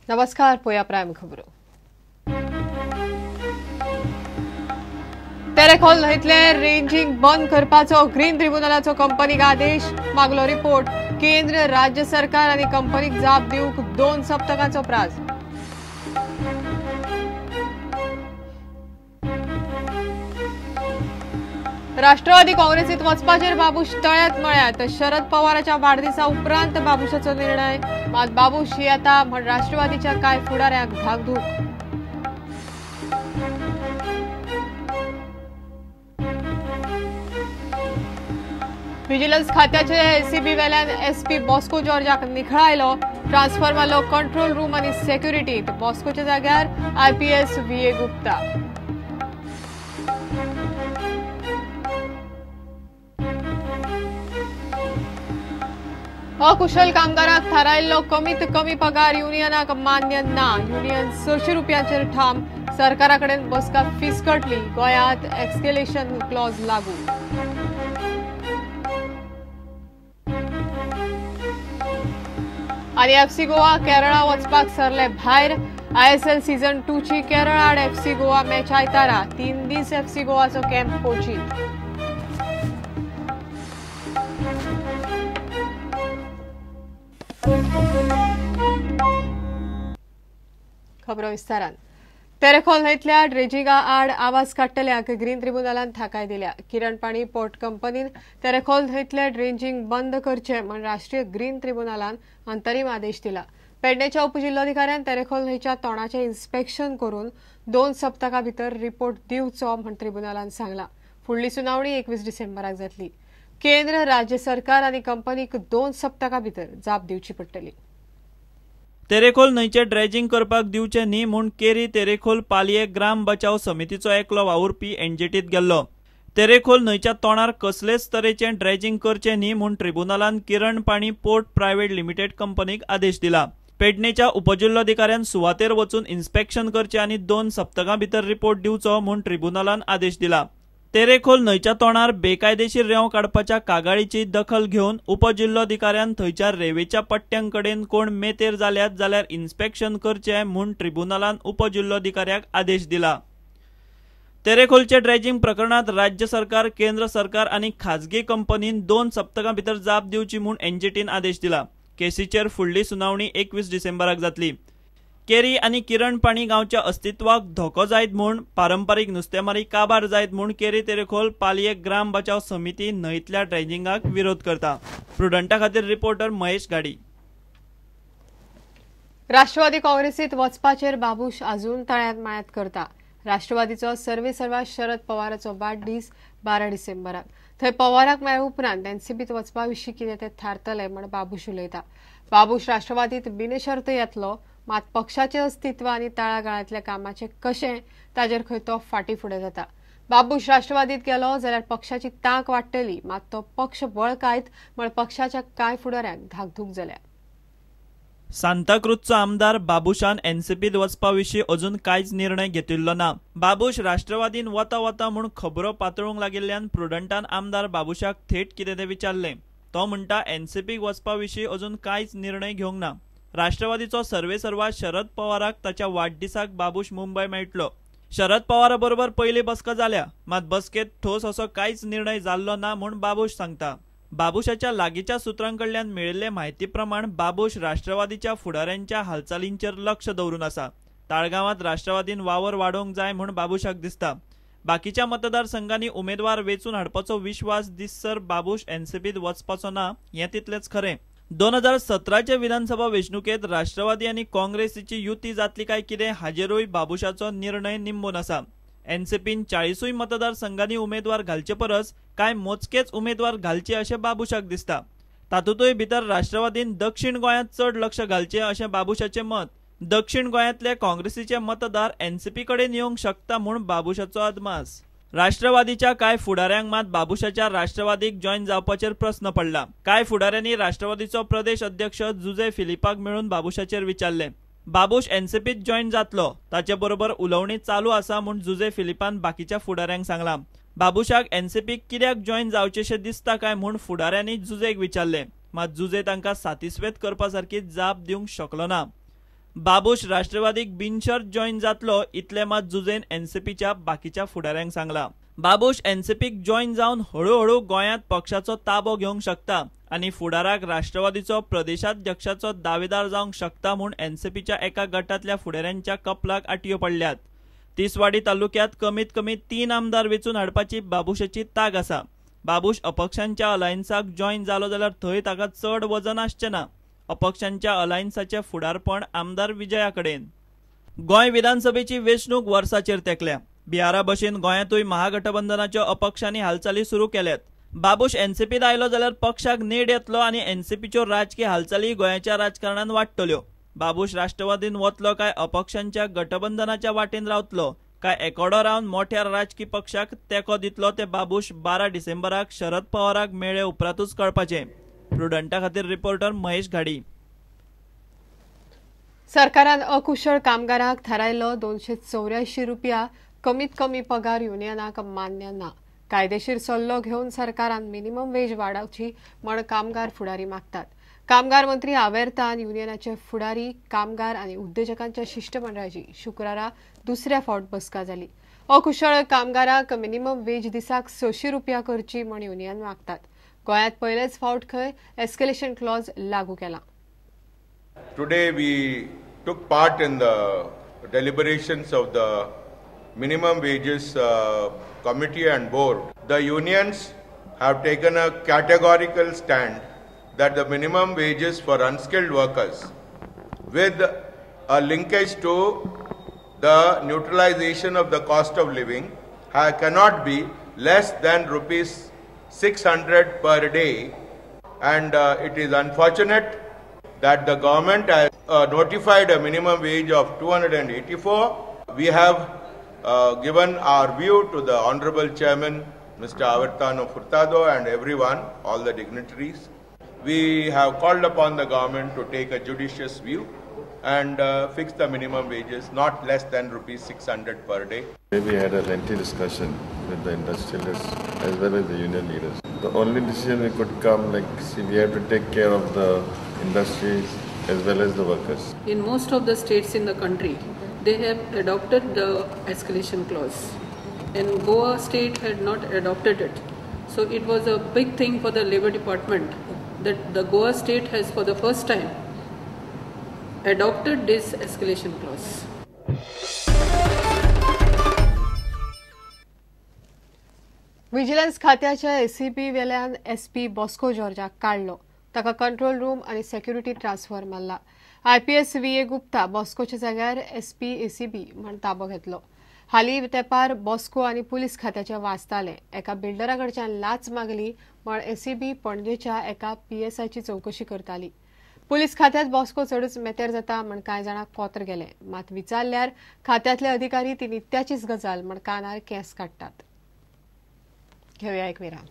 नमस्कार, पोया प्राइम खबरो। तेरेखोल न्हंयतले रेंजिंग बंद करपाचो ग्रीन ट्रिब्युनलाचो कंपनीक आदेश। मागलो रिपोर्ट। केंद्र राज्य सरकार आनी कंपनीक जाप दिवंक 2 सप्तकांचो प्रास। राष्ट्रवादी काँग्रेसीत वचपाचेर बाबूश तळ्यात मळ्यात। शरद पवाराच्या वाडदिसा उपरांत बाबूशाचो निर्णय। मात बाबूश येता म्हण राष्ट्रवादीच्या कांय फुडाऱ्यांक धाकधूक। विजिलन्स खात्याचे एसीबी वेल्यान एसपी बॉस्को जॉर्जाक निखळायलो। ट्रान्सफर मारलो कंट्रोल रूम आनी सेक्युरिटीत। बॉस्कोच्या जाग्यार आयपीएस व्हीए गुप्ता। अकुशल कामगारांक थारायल्लो कमीत कमी पगार युनियनाक मान्य ना। युनियन 600 रुपयांचेर ठाम। सरकारा कडेन बसका फिसकटली। गोंयांत एक्सकेलेशन क्लॉज लागू। आनी एफसी गोवा केरळा वचपाक सरले भायर। आयएसएल सीझन 2 ची केरळ आड एफसी गोवा मॅच आयतारा। 3 दीस एफसी गोवाचो कॅम्प कोचीत। खबरो विस्तारान। तेरेखोल न्हंयतल्या ड्रेजिंगा आड आवाज काडटल्यांक ग्रीन ट्रिब्युनलान थाकाय दिल्या। किरण पाणी पोर्ट कंपनीन तेरेखोल न्हंयतले ड्रेजिंग बंद करचें म्हण राष्ट्रीय ग्रीन ट्रिब्युनलान अंतरीम आदेश दिला। पेडणेच्या उपजिल्लोधिकाऱ्यान तेरेखोल न्हंयच्या तोंडाचें इन्स्पेक्शन करून 2 सप्तकां भितर रिपोर्ट दिवचो म्हण ट्रिब्युनलान सांगला। फुडली सुनावणी 21 डिसेंबराक जातली। केंद्र राज्य सरकार आनी कंपनीक 2 सप्तकां भितर जाप दिवची पडटली। तेरेखोल न्हंयचें ड्रेजिंग करपाक दिवचें न्ही म्हूण केरी तेरेखोल पालये ग्राम बचाव समितीचो एकलो वावुरपी एनजीटीत गेल्लो। तेरेखोल न्हंयच्या तोंडार कसलेच तरेचें ड्रेजिंग करचें न्ही म्हूण ट्रिब्युनलान किरण पाणी पोर्ट प्रायव्हेट लिमिटेड कंपनीक आदेश दिला। पेडणेच्या उपजिल्लोधिकाऱ्यान सुवातेर वचून इन्स्पेक्शन करचें आनी 2 सप्तकां भितर रिपोर्ट दिवचो म्हूण ट्रिब्युनलान आदेश दिला। तेरेखोल न्हंयच्या तोंडार बेकायदेशीर रेंव काडपाच्या कागाळीची दखल घेवन उपजिल्लोधिकाऱ्यान थंयच्या रेंवेच्या पट्ट्यांकडेन कोण मेतेर जाल्यात जाल्यार इन्स्पेक्शन करचें म्हूण ट्रिब्युनलान उपजिल्लोधिकाऱ्याक आदेश दिला। तेरेखोलचे ड्रेजिंग प्रकरणांत राज्य सरकार, केंद्र सरकार आनी खाजगी कंपनीन 2 सप्तकां भितर जाप दिवची म्हूण एनजीटीन आदेश दिला। केसीचेर फुडली सुनावणी 21 डिसेंबराक जातली। केरी आनी किरण पाणी गांवच्या अस्तित्वाक धोको जायत म्हूण, पारंपारीक नुस्तेमारी काबार जायत म्हूण केरी तेरेखोल पालये ग्राम बचाव समिती न्हंयतल्या ड्रेजिंगाक विरोध करता। प्रुडंटा खातीर रिपोर्टर महेश गाडी। राष्ट्रवादी काँग्रेसीत वचपाचेर बाबूश अजून तळ्यात मळ्यात करता। राष्ट्रवादीचो सर्वेसर्वा शरद पवाराचो वाडदीस 12 डिसेंबराक। थंय पवाराक मेळ्ळे उपरांत एनसीपीत वचपा विशीं कितें तें थारतलें म्हण बाबूश उलयता। बाबूश राष्ट्रवादीत बिनशर्त येतलो, मात पक्षाचें अस्तित्व आनी तळागाळांतल्या कामाचें कशें ताजेर खंय तो फाटीं फुडें जाता। बाबूश राष्ट्रवादीत गेलो जाल्यार पक्षाची तांक वाडटली, मात तो पक्ष बळकायत म्हण पक्षाच्या कांय फुडाऱ्यांक धाकधूक जाल्या। सांताक्रूजचो आमदार बाबूशान एनसीपीत वचपा विशीं अजून कांयच निर्णय घेतिल्लो ना। बाबूश राष्ट्रवादीन वता वता म्हूण खबरो पातळूंक लागिल्ल्यान प्रुडंटान आमदार बाबूशाक थेट कितें तें विचारलें। तो म्हणटा एनसीपीक वचपा विशीं अजून कांयच निर्णय घेवंक ना। राष्ट्रवादीचो सर्वेसर्वा शरद पवाराक ताच्या वाडदिसाक बाबूश मुंबय मेळटलो। शरद पवारा बरोबर पयली बसका जाल्या, मात बसकेत ठोस असो कांयच निर्णय जाल्लो ना म्हूण बाबूश सांगता। बाबूशाच्या लागींच्या सुत्रां कडल्यान मेळिल्ले म्हायती प्रमाण बाबूश राष्ट्रवादीच्या फुडाऱ्यांच्या हालचालींचेर लक्ष दवरून आसा। ताळगांवांत राष्ट्रवादीन वावर वाडोवंक जाय म्हूण बाबूशाक दिसता। बाकीच्या मतदारसंघांनी उमेदवार वेंचून हाडपाचो विश्वास दिससर बाबूश एनसीपीत वचपाचो ना हें तितलेंच खरें। 2017चे विधानसभा वेंचणुकेंत राष्ट्रवादी आनी काँग्रेसीची युती जातली काय कितें हाजेरूय बाबूशाचो निर्णय निंबून आसा। एनसीपीन 40 मतदारसंघांनी उमेदवार घालचे परस कांय मोजकेच उमेदवार घालचे अशें बाबूशाक दिसता। तातूंतय भितर राष्ट्रवादीन दक्षिण गोंयांत चड लक्ष घालचें अशें बाबूशाचें मत। दक्षिण गोंयांतले काँग्रेसीचे मतदार एनसीपी कडेन येवंक शकता म्हूण बाबूशाचो अदमास। राष्ट्रवादीच्या कांय फुडाऱ्यांक मात बाबूशाच्या राष्ट्रवादीक जॉयन जावपाचेर प्रस्न पडला। कांय फुडाऱ्यांनी राष्ट्रवादीचो प्रदेश अध्यक्ष जुजे फिलिपाक मेळून बाबूशाचेर विचारलें। बाबूश एनसीपीत जॉयन जातलो, ताचे बरोबर उलोवणी चालू आसा म्हूण जुजे फिलिपान बाकीच्या फुडाऱ्यांक सांगलां। बाबूशाक एनसीपीक कित्याक जॉयन जावचेंशें दिसता काय म्हूण फुडाऱ्यांनी जुजेक विचारलें, मात जुजे तांकां सातिस्वेत करपा सारकी जाप दिवंक शकलो ना। बाबूश राष्ट्रवादीक बिनशर्त जॉईन जातलो इतलें मात जुझेन एनसीपीच्या बाकीच्या फुडाऱ्यांक सांगला. बाबूश एनसीपीक जॉईन जावन हळूहळू गोंयांत पक्षाचो ताबो घेवंक शकता आनी फुडाराक राष्ट्रवादीचो प्रदेशाध्यक्षाचो दावेदार जावंक शकता म्हूण एनसीपीच्या एका गटांतल्या फुडाऱ्यांच्या कपलाक आटयो पडल्यात. तिसवाडी तालुक्यांत कमीत कमी 3 आमदार वेंचून हाडपाची बाबूशाची ताक आसा. बाबूश अपक्षांच्या अलायन्साक जॉईन जालो जाल्यार थंय ताका चड वजन आसचें ना. अपक्षांच्या अलायन्साचें फुडारपण आमदार विजया कडेन. गोंय विधानसभेची वेंचणूक वर्साचेर तेंकल्या. बिहारा भशेन गोंयांतूय महागठबंधनाच्यो अपक्षांनी हालचाली सुरू केल्यात. बाबूश एनसीपीत आयलो जाल्यार पक्षाक नेट येतलो आनी एनसीपीच्यो राजकी हालचाली गोंयाच्या राजकारणांत वाडटल्यो. बाबूश राष्ट्रवादीन वतलो काय अपक्षांच्या गठबंधनाच्या वाटेन रावतलो काय एकोडो रावन मोठ्या राजकी पक्षाक तेंको दितलो ते बाबूश 12 डिसेंबराक शरद पवाराक मेळ्ळे उपरांतूच कळपाचें. प्रुडंटा खातीर रिपोर्टर महेश घाडी. सरकारान अकुशळ कामगारांक थारायल्लो 284 रुपया कमीत कमी पगार युनियनाक मान्य ना. कायदेशीर सल्लो घेवन सरकारान मिनिमम वेज वाडोवची म्हण कामगार फुडारी मागतात. कामगार मंत्री आवेर्तान युनियनाचे फुडारी, कामगार आनी उद्देजकांच्या शिष्टमंडळाची शुक्रारा दुसऱ्या फावट बसका जाली. अकुशळ कामगारांक मिनिमम वेज दिसाक 600 रुपया करची म्हण युनियन मागतात. गोंयांत पयलेच फावट खंय एस्केलेशन क्लॉज लागू केला. Today we took part in the deliberations of the minimum wages committee and board. The unions have taken a categorical stand that the minimum wages for unskilled workers with a linkage to the neutralization of the cost of living cannot be less than rupees 600 per day, and it is unfortunate that the government has notified a minimum wage of 284. We have given our view to the Honorable Chairman, Mr. Avertano Furtado, and everyone, all the dignitaries. We have called upon the government to take a judicious view and fix the minimum wages not less than rupees 600 per day. We had a lengthy discussion with the industrialists as well as the union leaders. The only decision we could come, like, see, we have to take care of the industries as well as the workers. In most of the states in the country, they have adopted the escalation clause, and Goa state had not adopted it. So it was a big thing for the Labour Department that the Goa state has for the first time adopted this escalation clause. Vigilance खात्याच्या ACB वेल्यान SP Bosco जॉर्जाक काडलो. ताका control room आनी security transfer मारला. IPS V A Gupta बॉस्कोच्या जाग्यार SP ACB म्हण ताबो घेतलो. हालीं तेंपार बॉस्को आनी पुलीस खात्याचे वाचताले. एका बिल्डरा कडच्यान लाच मागली म्हण एसीबी पणजेच्या एका पीएसआयची चवकशी करताली. पुलीस खात्यात बॉस्को चडूच मेतेर जाता म्हण कांय जाणांक कोतर गेले. मात विचारल्यार खात्यांतले अधिकारी ती नित्याचीच गजाल म्हण कानार केंस काडटात. घेवया एक विराम.